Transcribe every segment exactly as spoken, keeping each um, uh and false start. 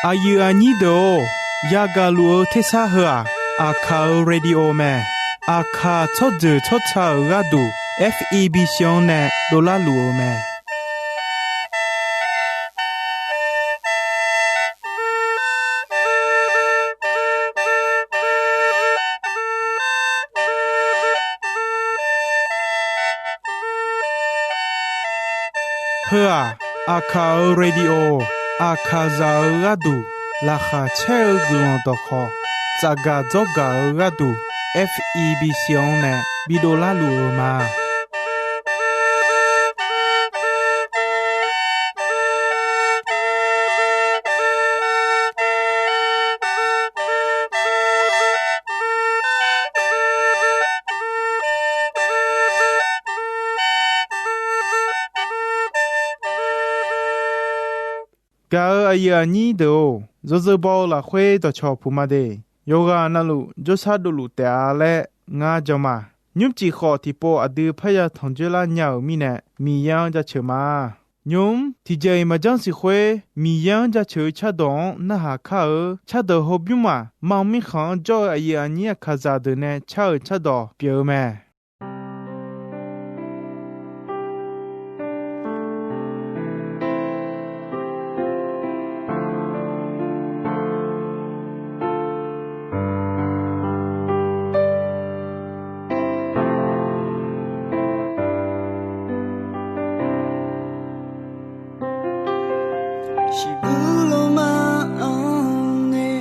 Aqyuif aqnyir deuq-or, yagaq luf-eu tersar heu-aq, Aqkaq-euq radio mae. Aqkaq tsawrjeuq tsawrca-euq gharduq, F E B C-anr nae dovlar luf-eu mae. Heu-aq, Aqkaq-euq radio, Aqkaqzaq-euq gharduq laqkhaq caer-eu guiqlanq dawqkhawq, tsafgaq dzawrgaq-eu gharduq, F E B C-anr nae bidovlar luf-eu ma. Gaq-euq aqyuif aqnyir deuq-or, yawzeu baw-eu lafkhoer dawqcawq puq ma de. Yawqghaq navluf jawrshar dovluf taef-a laer ngar jan ma. Nymrcif khawf tiqpov aqdui parya tanqjoer lar nya-euq mirnae, Miqyaer-anr jaceuq ma. Nymq-mr tiqjeq-iq maqjanr siq khoer, Miqyaer-anr jaceuq-eu cardawq-anr narhaq kar-eu cardawq hawbymr maq, mar mirkhanq-anr jawr-eu aqyuif aqnyir Aqkaqzaq deuq nae car-euq cardawq pyeuf-eu mae. Siqbuq lawma-anr nae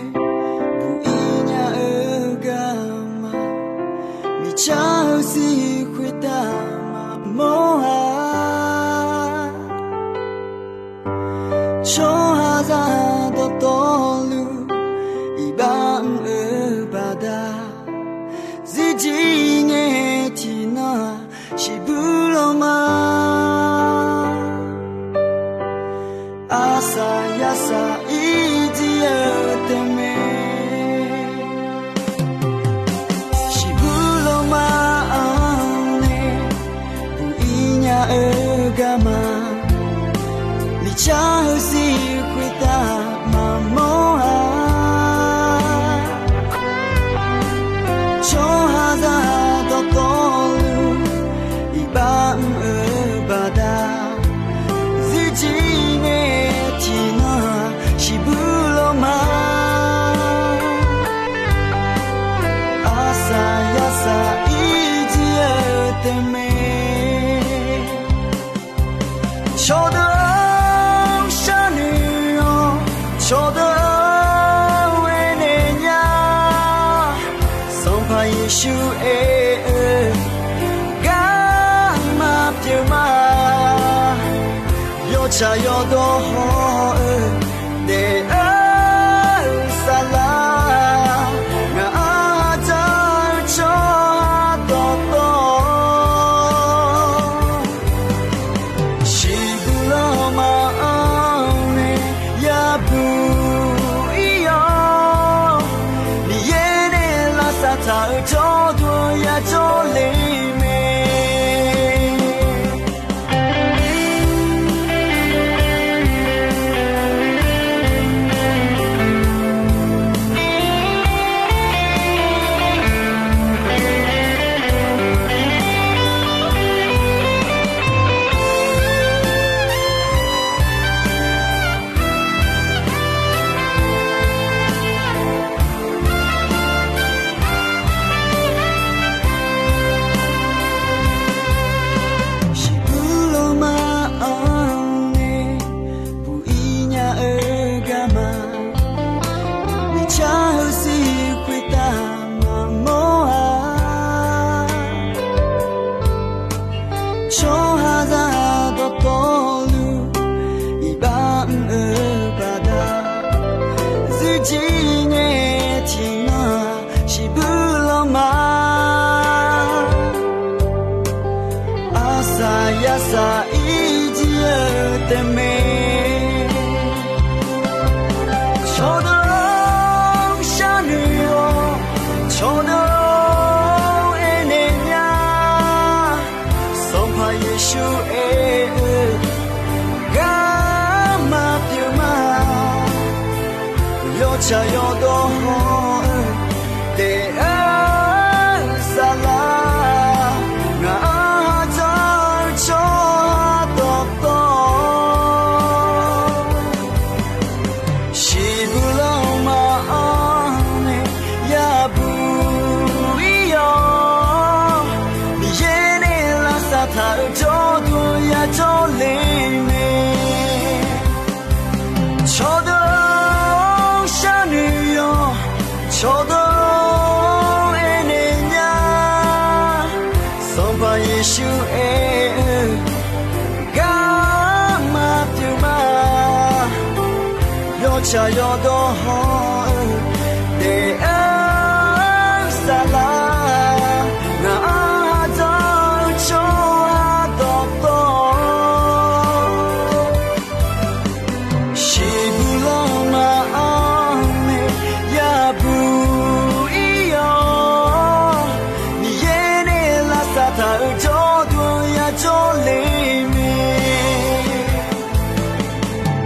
buq-ir nya-eu garma, miqcar-eu sir khoertav maqmawr-a. Tsawrhaqzaq dawqtawvluf iqbax mr-eu baqda, zirjir ngae tiqnan-aq, siqbuq lawma arsaq yasaq irjir-eu taef mae. Siqbuq lawma-anr nae buq-ir nya-eu garma, miqcar-eu sir khoertav maqmawr-a. Tsawrhaqzaq dawqtawvluf iqbax mr-eu baqda, zirjir ngae tiqnan-aq, siqbuq lawma arsaq yasaq irjir-eu taef mae. Cawqdeuq-anr sharnoeq-awr, cawqdeuq-anr aernaeq nya. Sanqpaq Yeqsur aer-eu garma pyeuf ma. Yawtsaq yawdawr haw-eu daef-eu saflar, ngaq-anr hadzar-eu tsawrhaq dawqtawv, siqbuq lawma-anr nae yabuq-ir-awr, Miqyaer nae lavsav taq-eu jawrduq yajawr le mae. Siqbuq lawma-anr nae buq-ir nya-eu garma, miqcar-eu sir khoertav maqmawr-a. Tsawrhaqzaq dawqtawvluf iqbax mr-eu baqda, zirjir ngae tiqnan-aq, siqbuq lawma arsaq yasaq irjir-eu taef mae. Cawqdeuq-anr sharnoeq-awr, cawqdeuq-anr aernaeq nya. Sanqpaq Yeqsur aer-eu garma pyeuf ma. Tsaq yawdawr hawr-eu taef-aer saflar, ngaq-anr ha dzar-eu tsawrhaq dawqtawv, shiqbuq lanma-anr nae yabuq ir-awr, Miqyaer nae lavsav taq-euq jawrduq yajawr le mae. Cawqdeuq-anr sharnoeq yawq, cawqdeuq-anr aernaeq nya, Sanqpaq Yeqsur aer-eu garma pyeuf ma. Yawtsaq yawdawr hawr-eu taef-aer saflar, ngaq-anr ha dzar-eu tsawrhaq dawqtawv, shiqbuq lanma-anr nae yabuq ir-awr, Miqyaer nae lavsav taq-euq jawrduq yajawr le mae.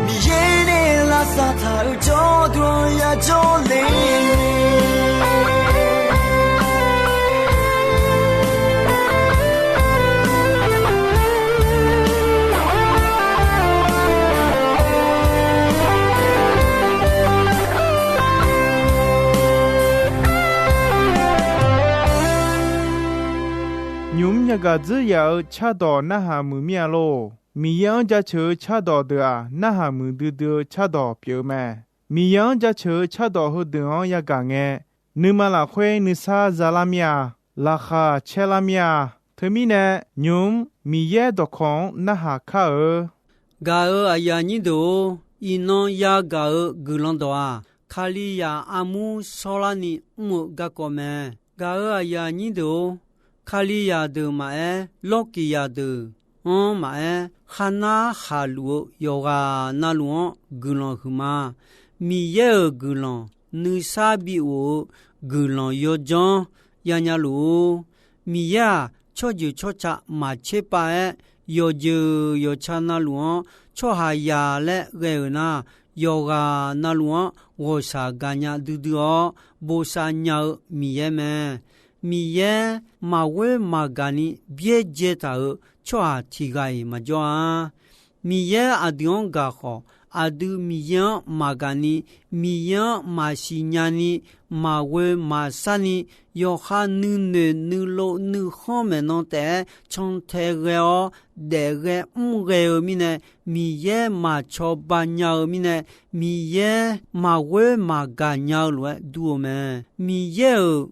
Miqyaer nae lavsav taq-euq jawrduq yajawr le mae. Nymq-mr yagaq dzeurya-eu cardawq narhaq muiq mir-a lor. Miqyaer-anr jaceuq-eu cardawq deuq-aq, narhaq muiqdui dui-eu cardawq pyeuf-eu mae. Miqyaer-anr jaceuq-eu cardawq heudeuq-anr yagaq ngae, nuima lafkhoer nuisar zalar mir-a. Laqkhaq caerlar mir-a. Teumirnae, nymq-mr Miqyaer dawqkawq-anr narhaq kar-eu. Gaq-euq aqyuif aqnyir deuq-or, iqnan yagaq-euq guiqlanq dawq-aq, Kalizaq armur shawrlarni mr-eu garkawv mae. Gaq-euq aqyuif aqnyir deuq-or, Kalizaq deuq maqaer, lawrkiqzaq deuq-anr maqaer, kharnar khaqluf-eu yawqghaq navluf-anr guiqlanq huiqma. Miqyaer-euq guiqlanq, nuisar bi of-eu guiqlanq yawdzanr yanya luf-ur. Miqyaer-aq, tsawrjeuq tsawrca maqtser pav-aer, yawqjeuq yawqca navluf-anr tsawrhaqzaq laer ghae-euq nar, yawqghaq navluf-anr ghawqshaq gaqnya duidui-awr bosav nya-eu Miqyaer mae. Miqyaer maqghoer maqgaq ni byaerdzae taq-euq tsawrhaq tiq ghaq-iq maqjawr-a. Miqyaer aqdui-anr gaq khawf, aqdui Miqyaer-anr maqgaq ni, Miqyaer-anr maqsiq nya ni, maqghoe maqsar ni, yawqha nuinoeq nuilov nuikhanr maeqnan taef-aer cantae ghae-awr daef ghae mr ghae-eu mirnae, Miqyaer maqcawba nya-eu mirnae, Miqyaer maqghoer maqgaq nya-eu lof-aer dur-eu mae. Miqyaer-euq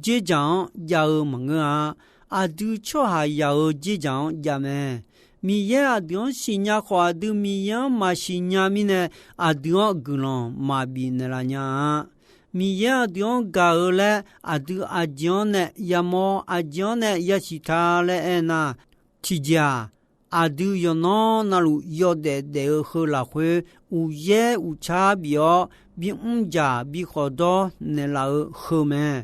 dzerdzaq-anr jav-eu maqngeur-a. Aqdui tsawrhaqzaq-euq dzerdzaq-anr jav mae. Miqyaer aqdui-anr siqnya khawf, aqdui Miqyaer-anr maqsiq nya mirnae, aqdui-anr guiqlanq maqbif naeqlaf nya-a. Miqyaer aqdui-anr gaq-eu laer aqdui aqjeq-anr nae yamawr, aqjeq-anr nae yasiq ta laer aernar, tiqjeq-aq, aqdui yawqnan navluf yawdaef daef-eu heu lafkhoer uqyaer uqtsar bif-awr, bi'mr jaq bi khawf dawr naeqlaf-eu heu mae.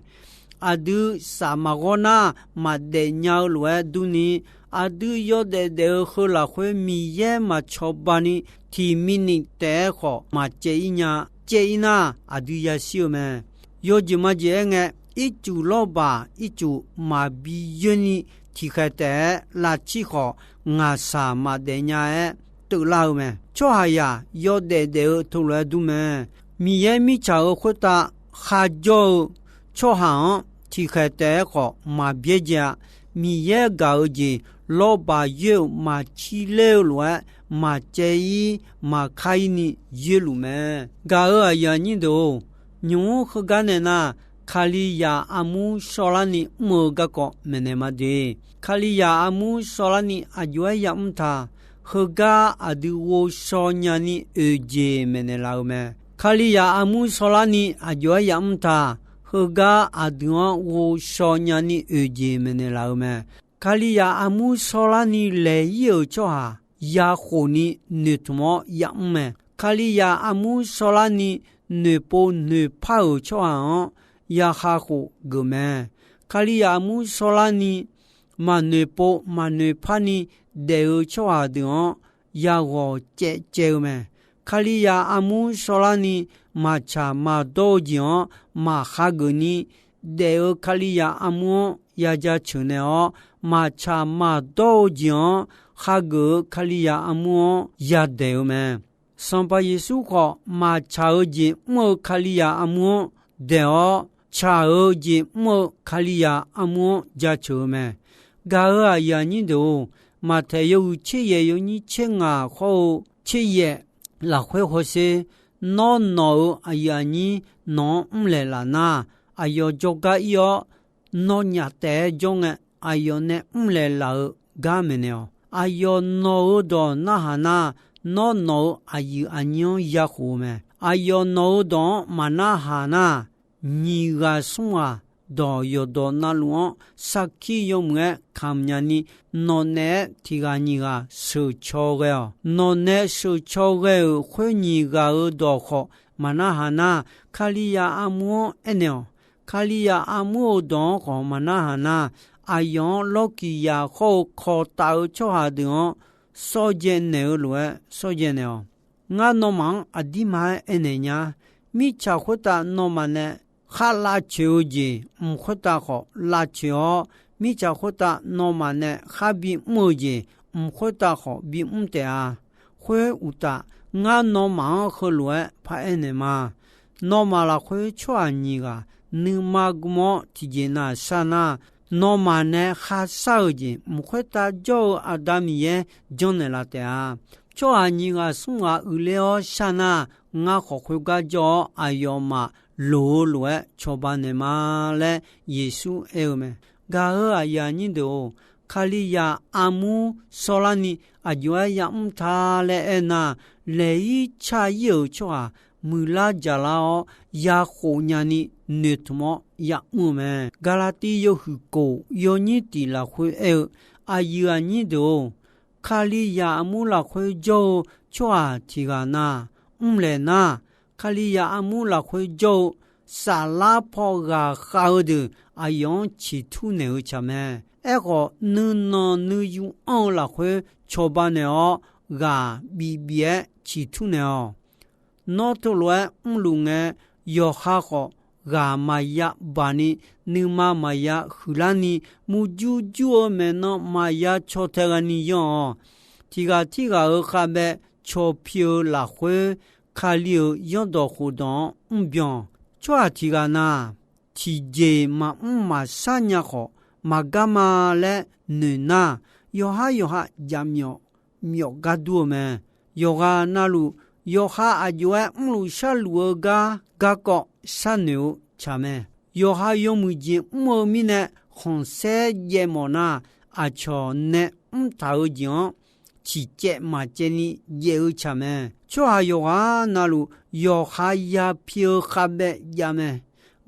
Aqdui saf maqghawr nar maqdaef nya-eu lof-aer durni, aqdui yawdaef daef-eu heu lafkhoer Miqyaer maqcawba ni tiq minit taef-aer khawf maqcaev ir nya. Caev ir nar aqdui yashir-eu mae. Yawjeq majeq aer ngae, ircuf lawrbaq ircuf maqbi yoer ni tiqkhaeq taef-aer lavcir khawf, ngaqshaq maqdaef nya-aer teuvlar-eu mae. Tsawrhaqzaq yawdaef daef-eu teulof-aer dur mae. Miqyaer mirtsaq-euq khoertav kharjawr-eu tsawrhaq-anr tiqkhaeq taef-aer khawf maqbyaerdzae-a. Miqyaer gaq-eu jeq lawrbaq yoer-euq maqcir ler-eu lof-aer maqcaev ir maqkar ir ni yoerluf mae. Gaq-euq aqyuif aqnyir deuq-or, nymq-mr heugar nae nar, Kalizaq armur shawrlarni mr-eu garkawv maeqnaeq ma de. Kalizaq armur shawrlarni aqjox-aer yamr ta. Heugar aqdui ghovshaw nyani oeq jeq maeqnaeq laf-eu mae. Kalizaq armur shawrlarni aqjox-aer yamr ta. Heugar aqdui-anr ghovshaw nyani oeq jeq maeqnaeq laf-eu mae. Kalizaq armur shawrlarni laeq ir-euq tsawrhaq yakhof ni noeqtmq-awr yamr mae. Kalizaq armur shawrlarni noeqpov noeqpar-euq tsawrhaq-anr yakha khof geuf mae. Kalizaq armur shawrlarni maqnoeqpov maqnoeqpar ni daef-eu tsawrhaq deuq-anr yaghawq caev caev-eu mae. Kalizaq armur shawrlarni maqtsaq maqdawr-eu jeq-anr maqhageuf ni daef-eu Kalizaq armur-anr ya jaceuq naeq-awr, maqtsaq maqdawr-eu jeq-anr hageuf-eu Kalizaq armur-anr yadaeq-eu mae. Sanqpaq Yeqsur khawf, maqtsaq-eu jeq mr-eu Kalizaq armur-anr daeq-awr, tsaq-eu jeq mr-eu Kalizaq armur-anr jaceuq-eu mae. Gaq-euq aqyuif aqnyir deuq-or, Maqtaeq yawhuiq tser yaef yawnyir tser ngaq hawr-eu tser yaef lafkhoer hawsher, nawr nawq-euq aqyuif aqnyir nawq-anr mrlaeq laf nar, aqyawf jawrgar ir-awr, nawnyaf taef-aer jawr ngae, aqyawf nae mrlaeq laf-eu gar maeqnaeq-awq. Aqyawf nawq-eu dawq narhaq nar, nawr nawq-euq aqyuif aqnyir-anr yakhof-eu mae. Aqyawf nawq-eu dawq-anr maqnarhaq nar, nyiq ghaq smr ghaq dawq yawqdawq navluf-anr sarkir yawmuiq-aer kamq nyani, nawq naeq-aer tiq ghaq nyiq ghaq sheuqcaw ghae-awq. Nawq nae sheuqcaw ghae-euq khoer nyiq ghaq-euq dawq khawf maqnarhaq nar, Kalizaq armur-anr aernaeq-awq. Kalizaq armur-eu dawq-anr khawf maqnarhaq nar, aqyawf-anr lawrkiq yaq hawr-eu kawq taf-eu tsawrhaq deuq-anr sawrdzae naeq-eu lof-aer sawrdzae naeq-awq. Ngar nawmaf-anr aqdirma-aer aernaeq nya. Mirtsaq khoertav nawmaf nae khar lavcoeq-eu jeq, mq khoertav khawf lavcoeq-awr, mirtsaq khoertav nawmaf nae khar bimr-eu jeq, mq khoertav khawf bimr taef-a. Khoeruqtaf, ngar nawmaf-anr heulof-aer paraer naeq ma. Nawmaf lafkhoer tsawrhaq nyiq ghaq nuima gm-awr tiqjeq nav shar nar, nawmaf nae kharshar-euq jeq mq khoertav jawr-eu Aqda Miqyaer janrnaeq laf taef-a. Tsawrhaq nyiq ghaq smr ghaq uiqler-awr shar nar, ngar khawf khoergar jawr-awr aqyawfmaf loq-eu lof-aer cawba naeq ma laer Yeqsur aer-eu mae. Gaq-euq aqyuif aqnyir deuq-or, Kalizaq armur shawrlarni aqjox-aer yamr ta laer aernar, laeq-ir car-ir-euq tsawrhaq muiqlar jaqlar-awr, yakhof nyani noeqtmq-awr yamr-eu mae. Gaqlaqtiv yawhuiq kof yawnyir tiq lafkhoer aer-eu, aqyuif aqnyir deuq-or, Kalizaq armur lafkhoer jawr-eu tsawrhaq tiq ghaq na, mrlaeq nar, Kalizaq armur lafkhoer jawr-eu saflar paw ghaqkhav-eu deuq aqyawf-anr ciqtur naeq-eu tsaq mae. Aerkhawf, nuinanq nuiyu anr-eu lafkhoer cawba naeq-awr, ghaq bif bif-aer ciqtur naeq-awq. Nawr teulof-aer mrluf ngae, yawqha khawf ghaq maqya baq ni, nuima maqya huiqlar ni, murjur jur-eu maeqnan maqya caw tae ghaeni yanr-awq. Tiq ghaq tirghaq-euq khavbaev caw pi-eu lafkhoer, Kali-euq zanrdawq khofdawq-anr mrbyan. Tsawrhaq tiq ghaq na, tiqjeq maqmr maqshar nya khawf, maqgar ma laer noeq nar, yawqhar yawqha jaqmyawf myawf gar dur-eu mae. Yawqghaq navluf, yawqha aqjox-aer mrluf sharluf-eu gar garkawv sharnoeq-eu tsaq mae. Yawqha yawmuiq jeq mr-eu mirnae khanqsaer jaev mawf nar, aqcawq nae mrtaq-eu jeq-anr ciqcaev maqcaevni jaev-eu tsaq mae. Tsawrhaq yawqghaq navluf, yawqha ya pi-eu khavbaev jav mae.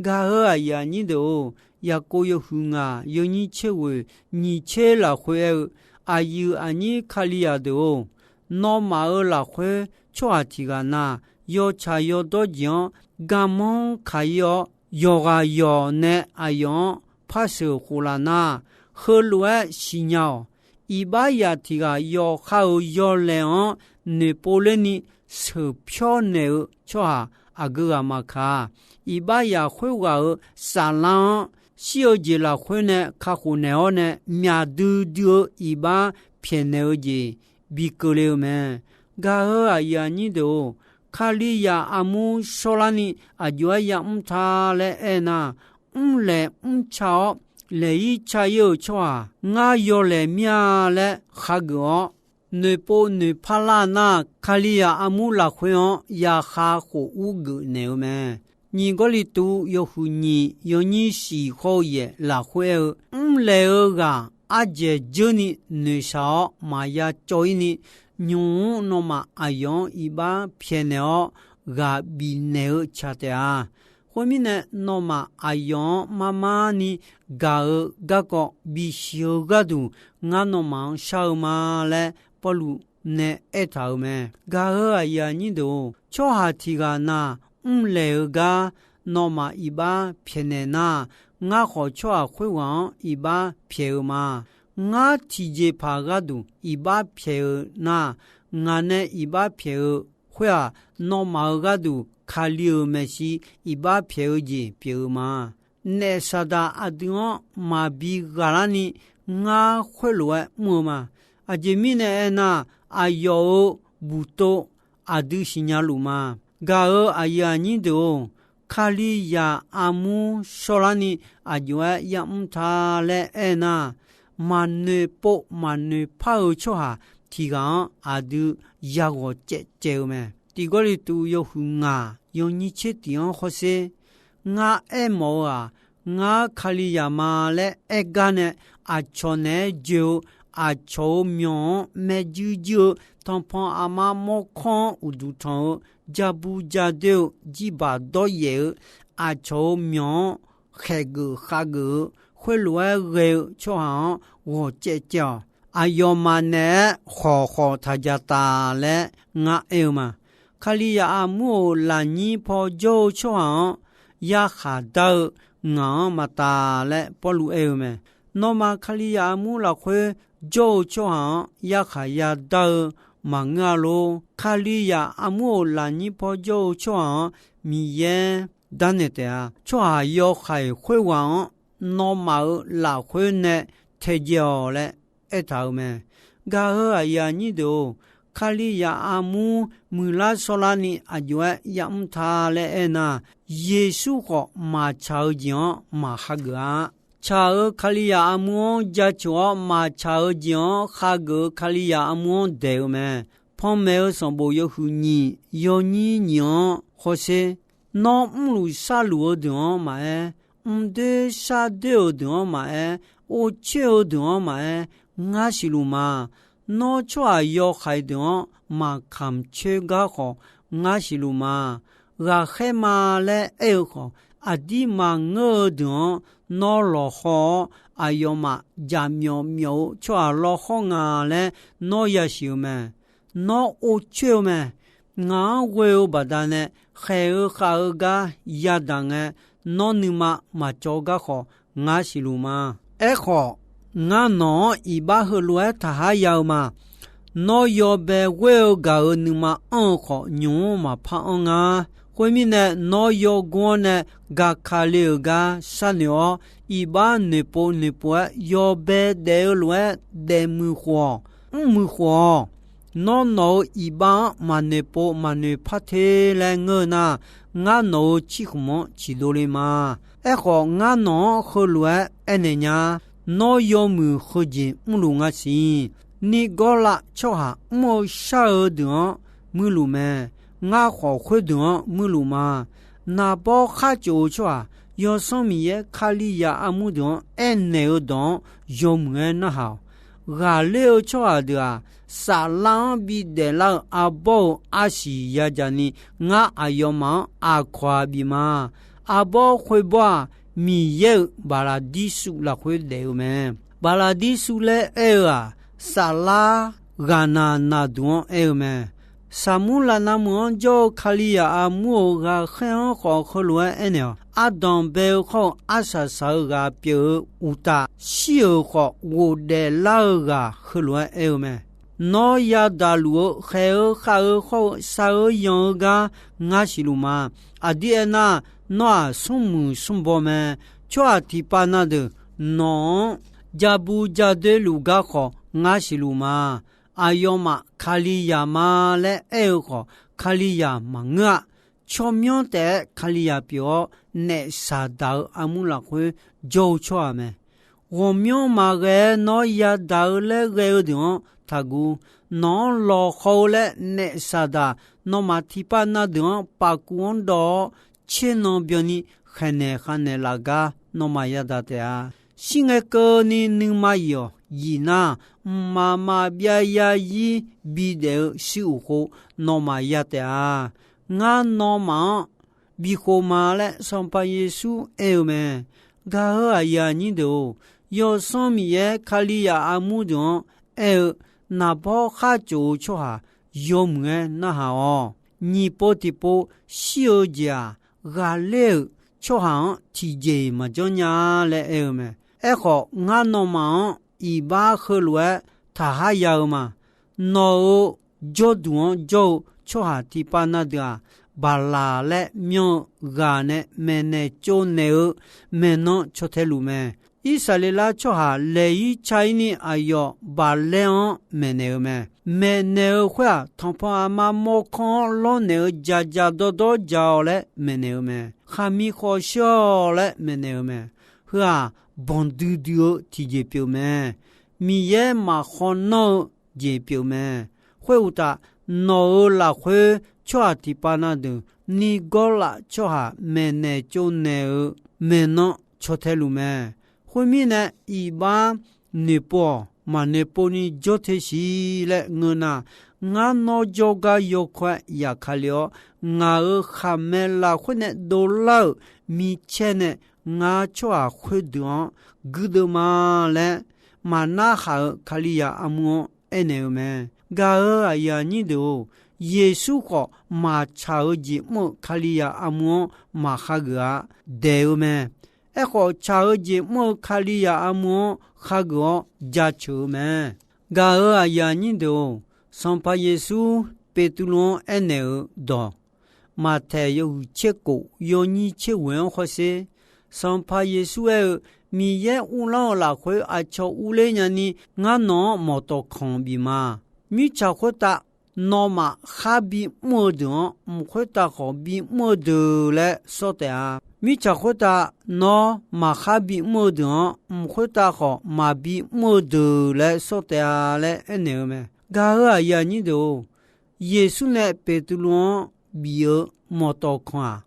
Gaq-euq aqyuif aqnyir deuq-or, Yaqkov yawhuiq ngaq yawnyir tser ghoeq nyiq tser lafkhoer aer-eu, aqyuif aqnyir Kalizaq deuq-or, nawmaf-euq lafkhoer tsawrhaq tiq ghaq na, yawtsaq yawdawr jeq-anr garmanr kaq-ir-awr, yawqghaq yawq nae aqyawf-anr par sheuq khof laf nar, heulof-aer siqnya-awq. Iqbaxzaq tiq ghaq yawqha-euq yawlaeq-anr noeqpov lerni sheuqpyawr naeq-eu tsawrhaq aqgeu ghaq maqkaq-a. Iqbaxzaq khoerghaq-euq saflar-anr shir-eu jeq lafkhoer nae kakhof naeq-awr nae, myaq duidui-eu iqbax pyaeqnaeq-eu jeq bi keuvle-eu mae. Gaq-euq aqyuif aqnyir deuq-or, Kalizaq armur shawrlarni aqjox-aer yamr ta laer aernar, mrlaeq mrca-awr laeq-ir ca-ir-euq tsawrhaq ngar yawlaeq mir-a laer khageuf-awr, noeqpov noeqpar lar nar, Kalizaq armur lafkhoer-anr yaqkhav khof ur geuf naeq-eu mae. Nyiq Gawrliqtu yawhuiq nyiq yawnyir shiq hawr-eu yaeq lafkhoer aer-eu, mrlaeq-eu ghaq ardzaeq dzeurni noeqshaq-awr maqya cawv-ir ni, nymq-mr nawmaf aqyawf-anr iqbax pyaeqnaeq-awr ghaq bifnaeq-eu tsaq taef-a. Khoermirnae, nawmaf aqyawf-anr marmar ni gaq-eu garkawv bisiq-eu gharduq, ngar nawmaf-anr shar-eu ma laer Pawrluv nae aertaq-euq mae. Gaq-euq aqyuif aqnyir deuq-or, tsawrhaq tiq ghaq na mrlaeq-eu gar nawmaf iqbax pyaeqnaeq nar, ngar khawf tsawrhaq khoerghaq-anr iqbax pyaeq-eu ma. Ngar tiqjeqpaq gharduq iqbax pyaeq-eu nar, ngaq nae iqbax pyaeq-eu Khoer-aq, nawmaf-euq gharduq Kali-euq maeqshi iqbax pyaeq-eu jeq pyeuf-eu ma. Naef Saqdaq aqdui-anr maqbi ghaqlarni ngar khoerlof-aer mr-eu ma. Aqjeq mirnae aernar, aqyawf-euq buqtov aqdui siqnya luf ma. Gaq-euq aqyuif aqnyir deuq-or, Kalizaq armur shawrlarni aqjox-aer yamr ta laer aernar, maqnoeq pov maqnoeq par-eu tsawrhaq tiq ghaq-anr aqdui yaghawq caev caev-eu mae. Tiq Gawrliqtu yawhuiq ngaq yawnyir tser tiq-anr hawsher. Ngar aermawf-eu-aq, ngar Kalizaq ma laer aer gar nae aqcawq naeq-aer joe-eu, aqcawq-euq myawq-anr maerjuir juir-eu, tanqpanq aqma mawrkawr-anr uqduq tanq-eu, jabu jadoer-eu, jirbaq dawryaef-eu, aqcawq-euq myawq-anr khaeqgeuf khavgeuf-eu, khoerlof-aer ghae-eu tsawrhaq-anr ghawq caev caev-awq. Aqyawfmaf naeq-aer khawq khawq taq ja taf laer ngar aer-eu ma. Kalizaq armur-euq lafnyir paw jawr-eu tsawrhaq-anr yarkhaq dar-eu ngaq-anr maqtaf laer Pawrluv aer-eu mae. Nawmaf Kalizaq armur lafkhoer jawr-eu tsawrhaq-anr yarkhaq yadar-eu maqngeur-a lor. Kalizaq armur-euq lafnyir paw jawr-eu tsawrhaq-anr Miqyaer darnaeq taef-a. Tsawrhaq yawhaiq khoerghaq-anr nawmaf-euq lafkhoer nae taedzae-awq laer aertaq-euq mae. Gaq-euq aqyuif aqnyir deuq-or, Kalizaq armur muiqlar shawrlarni aqjox-aer yamr ta laer aernar, Yeqsur khawf maqtsaq-eu jeq-anr maqhageuf-a. Tsaq-euq Kalizaq armur-anr jaceuq-awr maqtsaq-eu jeq-anr hageuf-eu Kalizaq armur-anr daeq-eu mae. Panmaeq-eu sanqbof yawhuiq nyiq yawnyir nyiq-anr hawsher. Nawr mrluf sharluf-eu deuq-anr maqaer, mqdoer shardoer-euq deuq-anr maqaer, ovcoer-eu deuq-anr maqaer, ngar siqluf ma. Nawr tsawrhaq yawhaiq deuq-anr maqkamq coer gar khawf, ngar siqluf ma. Ghaqkhaer ma laer aer-eu khawf, aqdir maqngeur-eu deuq-anr nawr lawqhaw-awr, aqyawfmaf jaqmyawf myawf-eu tsawrhaq lawqhaw nga laer nawr yasiq-eu mae. Nawr ovcoer-eu mae. Ngaq-anr ghoe-eu baqdanae khaeq-eu khav-eu gar yadaq ngae, nawr nuima maqcawv gar khawf, ngar siqluf ma. Aerkhawf, ngar nawq-anr iqbax heulof-aer taqhar ya-eu ma. Nawr yawbae ghoer-eu gaq-euq nuima anr-eu khawf, nymq-mr maqpar anr nga. Khoermirnae, nawr yawgor-anr nae gaqkale-euq gar sharnoeq-awr, iqbax noeqpov noeqpov-aer yawbae daef-eu lof-aer daef muiq khof-awq, mr muiq khof-awq. Nawr nawq-euq iqbax-anr maqnoeqpov maqnoeq par te laer ngeur-eu nar, ngar nawq-euq cirkhmq-anr ciqdov le ma. Aerkhawf, ngar nawq-anr heulof-aer aernaeq nya. Nawr yawmuiq heujeq mrluf nga siq. Nirgawrlav tsawrhaq mr-eu shar-eu deuq-anr muirluf mae. Ngar khawf khoerdeuq-anr muirluf ma. Naqbawr khar tsof-eu tsawrhaq, Yawsanr Miqyaer Kalizaq armur deuq-anr aernaeq-eu dawq-anr yawmuiq-aer narhaq-awq. Ghaqler-eu tsawrhaq deuq-aq, saflar-anr bidaef lar-eu arbawr-euq arsiq yadzaq ni, ngar aqyawfmaf-anr aqkawq-aq bif ma. Arbawr khoerbawr-aq, Miqyaer-euq Baqlaqdirsuv lafkhoer daef-eu mae. Baqlaqdirsuv laer aer-eu-aq, saflar ghaqnaq naqduq-anr aer-eu mae. Saqmurlaqnavmeuq-anr jawr-eu Kalizaq armur-euq ghaqkhaer-anr khawf heulof-aer aernaeq-awq. Ardanq bae-eu khawr-eu arsaq saq-eu ghaq pyeuf-eu uqtaf, shir-euq khawf ghofdaef lar-eu ghaq heulof-aer aer-eu mae. Nawr yadaq luf-eu khaeq-eu khav-eu khawr-eu shar-eu yanq-eu gar ngar siqluf ma. Aqdir aernar, nawr-aq smrmuiq smrbaw mae. Tsawrhaq tiqpav na deuq nawq-anr jabu jadoer luf gar khawf ngar siqluf ma. Aqyawfmaf Kalizaq ma laer aer-eu khawf, Kalizaq maqngeur-a. Tsawrmyanr taef-aer Kalizaq pyeuf-awr, naef Saqdaq-euq armur lafkhoer jawr-eu tsawrhaq mae. Ghawqmyanr maqghae-aer nawr yadaq-eu laer ghae-eu deuq-anr taqguv. Nawq-anr lawqhaw-eu laer naef Saqdaq nawmaf tiqpav na deuq-anr paf kuv-anr dawv-awr, tser nan byanni khaeqnaeq khavnaeq laf gar nawmaf yadaq taef-a. Shir ngae keuvni nuima yif-awq. Yif nar, mqmaq maqbyav zarzir bidaef-eu shuir uqkhov nawmaf ya taef-a. Ngar nawmaf-anr bikhov ma laer Sanqpaq Yeqsur aer-eu mae. Gaq-euq aqyuif aqnyir deuq-or, Yawsanr Miqyaer Kalizaq armur deuq-anr aer-eu, naqbawr khar tsof-eu tsawrhaq yawmuiq-aer narhaq-awq. Nyiq pov tiqpov shir-eu jeq-aq, ghaqler-euq tsawrhaq-anr tiqjeq-iq maqjanr nya-a laer aer-eu mae. Aerkhawf, ngar nawmaf-anr iqbax heulof-aer taqhar ya-eu ma. Nawq-euq jawrduq-anr jawr-eu tsawrhaq tiqpav na deuq-aq, Baqlaq laer myanr-eu ghaq nae maeqnaeq tsovnaeq-eu maeqnan caw tae luf mae. Irsaqleqlav tsawrhaq laeq-ir ca-ir ni aqyawf Baqlaer-anr maeqnaeq-eu mae. Maeqnaeq-eu khoer-aq, tanqpanq aqma mawrkawr-anr lawrnaeq-eu dzaqdzaq dawrdawr dzaq-awq laer maeqnaeq-eu mae. Khaqmi khawf shir-awq laer maeqnaeq-eu mae. Heu-aq, banqdui dui-eu tiqjeq pyeuf mae. Miqyaer maqkhawv nanr-eu jeq pyeuf mae. Khoeruqtaf, nawq-euq lafkhoer tsawrhaq tiqpav na deuq nirgawr laf tsawrhaq maeqnaeq tsovnaeq-eu maeqnan caw tae luf mae. Khoermirnae, iqbax noeqpov-awq. Maqnoeqpov ni jawr te siq laer ngeur nar, ngar nawr jawrgar yawkawr-aer yaqkale-awr, ngaq-euq khaqmae lafkhoer nae dovlar-euq micaer nae ngar tsawrhaq khoerdeuq-anr guirdeuv ma laer, maqnarhaq-euq Kalizaq armur-anr aernaeq-eu mae. Gaq-euq aqyuif aqnyir deuq-or, Yeqsur khawf maqtsaq-eu jeq mr-eu Kalizaq armur-anr maqhageuf-a. Daeq-eu mae. Aerkhawf, tsaq-eu jeq mr-eu Kalizaq armur-anr hageuf-awr jaceuq-eu mae. Gaq-euq aqyuif aqnyir deuq-or, Sanqpaq Yeqsur Beqtuvluv-anr aernaeq-eu dawq, Maqtaeq yawhuiq tser kof yawnyir tser ghoeq-anr hawsher. Sanqpaq Yeqsur aer-eu, Miqyaer uvlanr-eu lafkhoer aqcawq urler nyani ngar nawq-anr mawqtawf kanq bif ma. Mirtsaq khoertav nawmaf khar bimr-eu deuq-anr, mq khoertav khawf bimr-eu deuq laer sawr taef-a. Mirtsaq khoertav nawr maqkhar bimr-eu deuq-anr, mq khoertav khawf maqbimr-eu deuq laer sawr taef-a laer aernaeq-eu mae. Gaq-euq aqyuif aqnyir deuq-or, Yeqsur nae Beqtuvluv-anr bif-eu mawqtawf kanq-aq,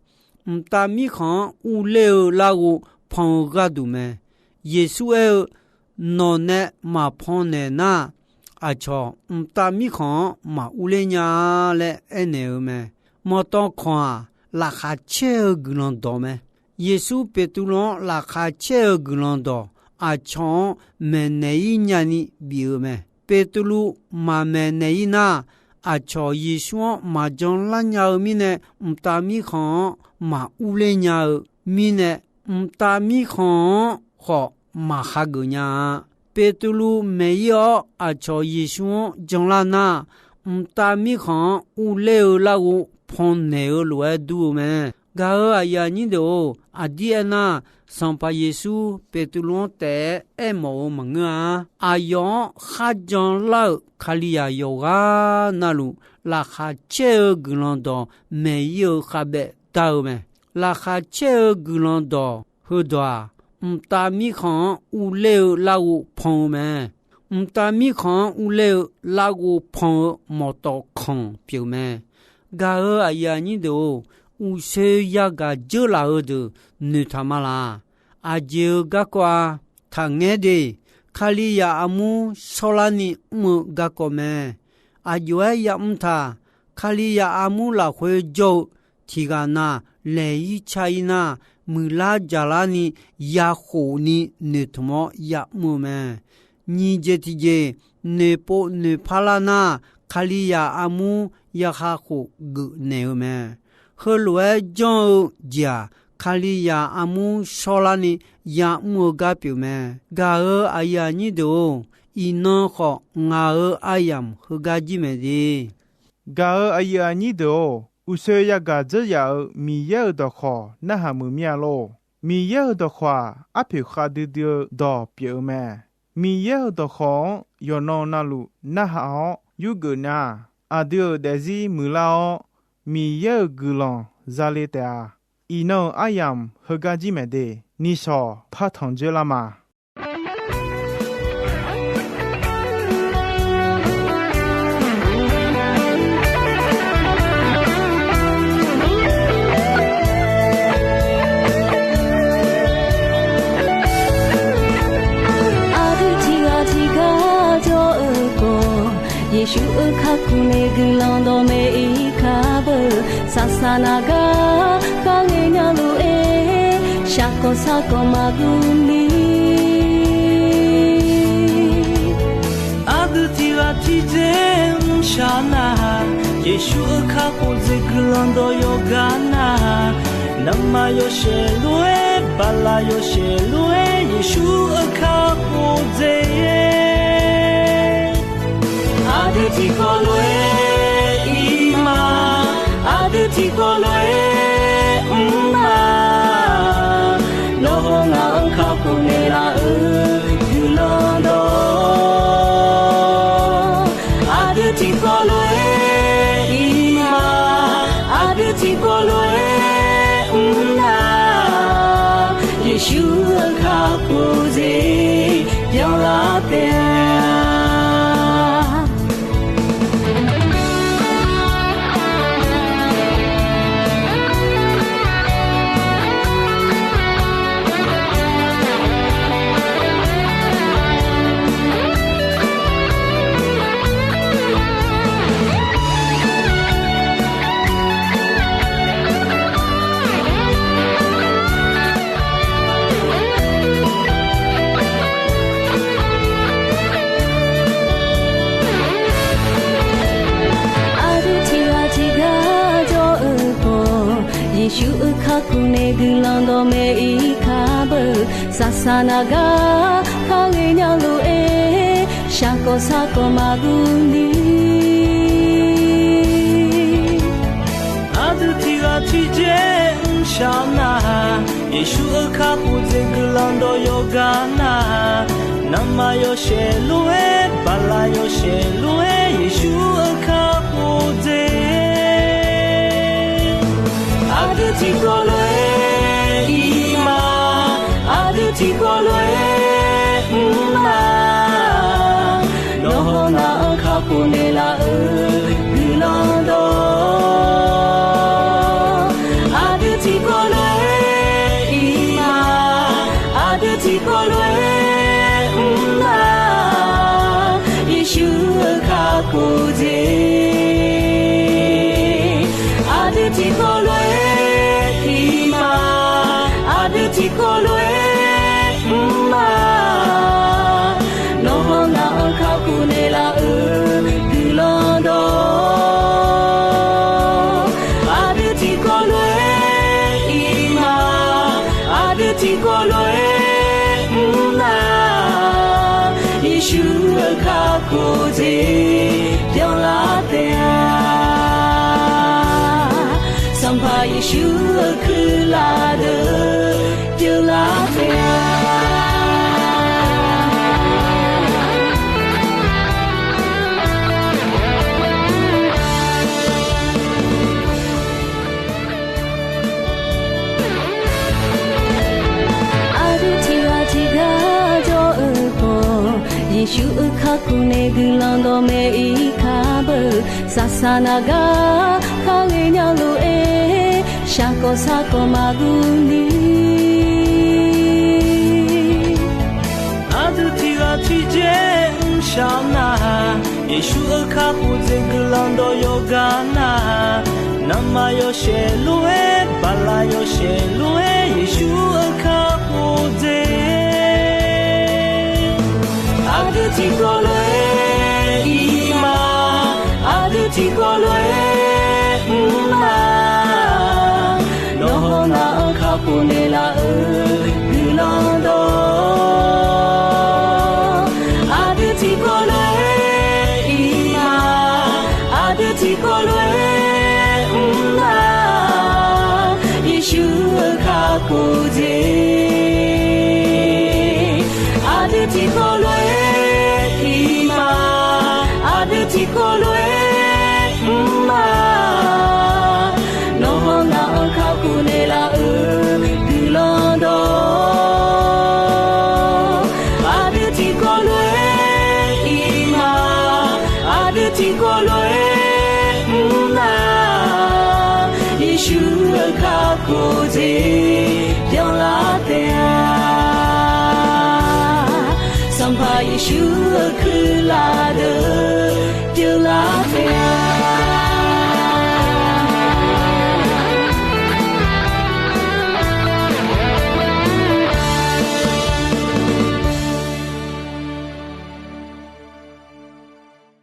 mqtav mirkhanq-anr urler-eu larghov pan-eu gharduq mae. Yeqsur aer-eu, Nawq nae maqpan naeq nar, aqcawq mqtav mirkhanq-anr maqurler nya-a laer aernaeq-eu mae. Mawqtawf kanq-aq, laqkhaq caer-eu guiqlanq dawq mae. Yeqsur Beqtuvluv-anr laqkhaq caer-eu guiqlanq dawq aqcawq-anr maeqnaeq-ir nyani bif-eu mae. Beqtuvluv maqmaeqnaeq-ir nar, aqcawq Yeqsur-anr maqjan lar nya-eu mirnae, mqtav mirkhanq-anr maqurler nya-eu mirnae, mqtav mirkhanq-anr khawf maqhageuf nya-a. Beqtuvluv maeq-ir-awr aqcawq Yeqsur-anr janlar nar, mqtav mirkhanq-anr urler-eu larghov pannaeq-eu lof-aer dur-eu mae. Gaq-euq aqyuif aqnyir deuq-or, aqdir aernar, Sanqpaq Yeqsur Beqtuvluv-anr taef-aer aermawf-eu maqngeur-a. Aqyawf-anr kharjan lar-euq Kalizaq yawqghaq navluf, laqkhaq caer-eu guiqlanq dawq maeq-ir-eu khavbaev dar-eu mae. Laqkhaq caer-eu guiqlanq dawq heudawq-aq, mqtav mirkhanq-anr urler-eu larghov pan-eu mae. Mqtav mirkhanq-anr urler-eu larghov pan-eu mawqtawf kanq pyeuf mae. Gaq-euq aqyuif aqnyir deuq-or, uqshoe yagaq dzeurlaf-eu deuq noeqtaq ma laq. Aqjeq-eu garkawv-a, taqngaer de. Kalizaq armur shawrlarni mr-eu garkawv mae. Aqjox-aer yamr taq. Kalizaq armur lafkhoer jawr-eu tiqghaq na laeq-ir car-ir nar, muiqlar jaqlarni yakhofni noeqtmq-awr yamr-eu mae. Nyiq jeq tiqjeq noeqpov noeqpar lar nar, Kalizaq armur yaha khof geufnaeq-eu mae. Heulof-aer janr-eu jeq-aq, Kalizaq armur shawrlarni yamr-eu gar pyeuf mae. Gaq-euq aqyuif aqnyir deuq-or, iqnan khawf ngaq-euq aryamq heugar jir mae de. Gaq-euq aqyuif aqnyir deuq-or, uqshoe yagaq dzeur yaf-euq Miqyaer-euq dawqkhawq narhaq muiq mir-a lor. Miqyaer-euq dawqkhawq-aq, arpoeq khavdui dui-eu dawq pyeuf-eu mae. Miqyaer-euq dawqkhawq-anr yawqnan navluf narhaq-awr yurgeuf nar, aqdui-euq daefzir muiqlar-awr, Miqyaer-euq guiqlanq zale taef-a. Iqnan-euq aryamq heugar jir mae de. Nishawq partanq dzoerlar ma. Aqdui tiqghaq tiqgar jawr-eu khawf, Yeqsur-euq kakhof nae guiqlanq dawqmaeq-ir kar beu. Saqsaq naq gar kharngae nya lof-aer, shaqkawq sarkawq maqguv ni. Aqdui tiqghaq tiqdzer mrshaq nar-aq, Yeqsur-euq kakhof dzaeq guiqlanq dawq yawqgar nar-aq, navmaqyawshaef lof-aer, baqlaq yawshaef lof-aer, Yeqsur-euq kakhof dzaeq-aer, aqdui tiqkawv lof-aer Tiqkawv lof-aer mr ma, nawq hawq ngaq-anr kakhof naeqlaf-eu guiqlanq dawq. Aqdui tiqkawv lof-aer ir ma, aqdui tiqkawv lof-aer mr na, Yeqsur-euq kakhof jeq byanlar taef-a. Aqdui tiqghaq tiqgar jawr-eu khawf, Yeqsur-euq kakhof nae guiqlanq dawqmaeq ir kar beu. Saqsaq naq gar kar ghae nya lof-aer, shaqkawq sarkawq maqguv ni. Aqdui tiqghaq tiqjeq mrshaq nar, Yeqsur-euq kakhof jeq guiqlanq dawq yawqgar nar, navmaqyawshaef lof-aer, baqlaq yawshaef lof-aer, Yeqsur-euq kakhof jeq. Aqdui tiqkawv lof-aer ir ma, aqdui tiqkawv lof-aer mr ma, nawq hawq ngaq-anr kakhof naeqlaf-eu guiqlanq dawq. Aqdui tiqkawv lof-aer ir ma, aqdui tiqkawv lof-aer mr ma, Yeqsur-euq kakhof jeq. Aqdui tiqkawv lof-aer ir ma, aqdui tiqkawv lof-aer mr ma, nawq hawq ngaq-anr kakhof naeqlaf-eu guiqlanq dawq. Aqdui tiqkawv lof-aer ir ma, aqdui tiqkawv lof-aer mr ma, Yeqsur-euq kakhof jeq byanlar taef-a. Sanqpaq Yeqsur-euq kuirlaf deuq pyeuflar taef-a. Aqdui tiqghaq tiqgar jawr-eu khawf, Yeqsur-euq kakhof nae guiqlanq dawqmaeq ir kar beu. Saqsaq naq gar kar ghae nya lof-aer, shaqkawq sarkawq maqguv ni. Aqdui tiqghaq tiqjeq mrshaq nar, Yeqsur-euq kakhof jeq guiqlanq dawq yawqgar nar, navmaqyawshaef lof-aer, baqlaq yawshaef lof-aer, Yeqsur-euq kakhof jeq. Aqdui tiqkawv lof-aer ir ma, aqdui tiqkawv lof-aer mr ma, nawq hawq ngaq-anr kakhof naeqlaf-eu guiqlanq dawq. Aqdui tiqkawv lof-aer ir ma, aqdui tiqkawv lof-aer mr ma, Yeqsur-euq kakhof jeq. Aqdui tiqkawv lof-aer ir ma, aqdui tiqkawv lof-aer mr ma, nawq hawq ngaq-anr kakhof naeqlaf-eu guiqlanq dawq. Aqdui tiqkawv lof-aer ir ma, aqdui tiqkawv lof-aer mr ma, Yeqsur-euq kakhof jeq byanlar taef-a. Sanqpaq Yeqsur-euq kuirlaf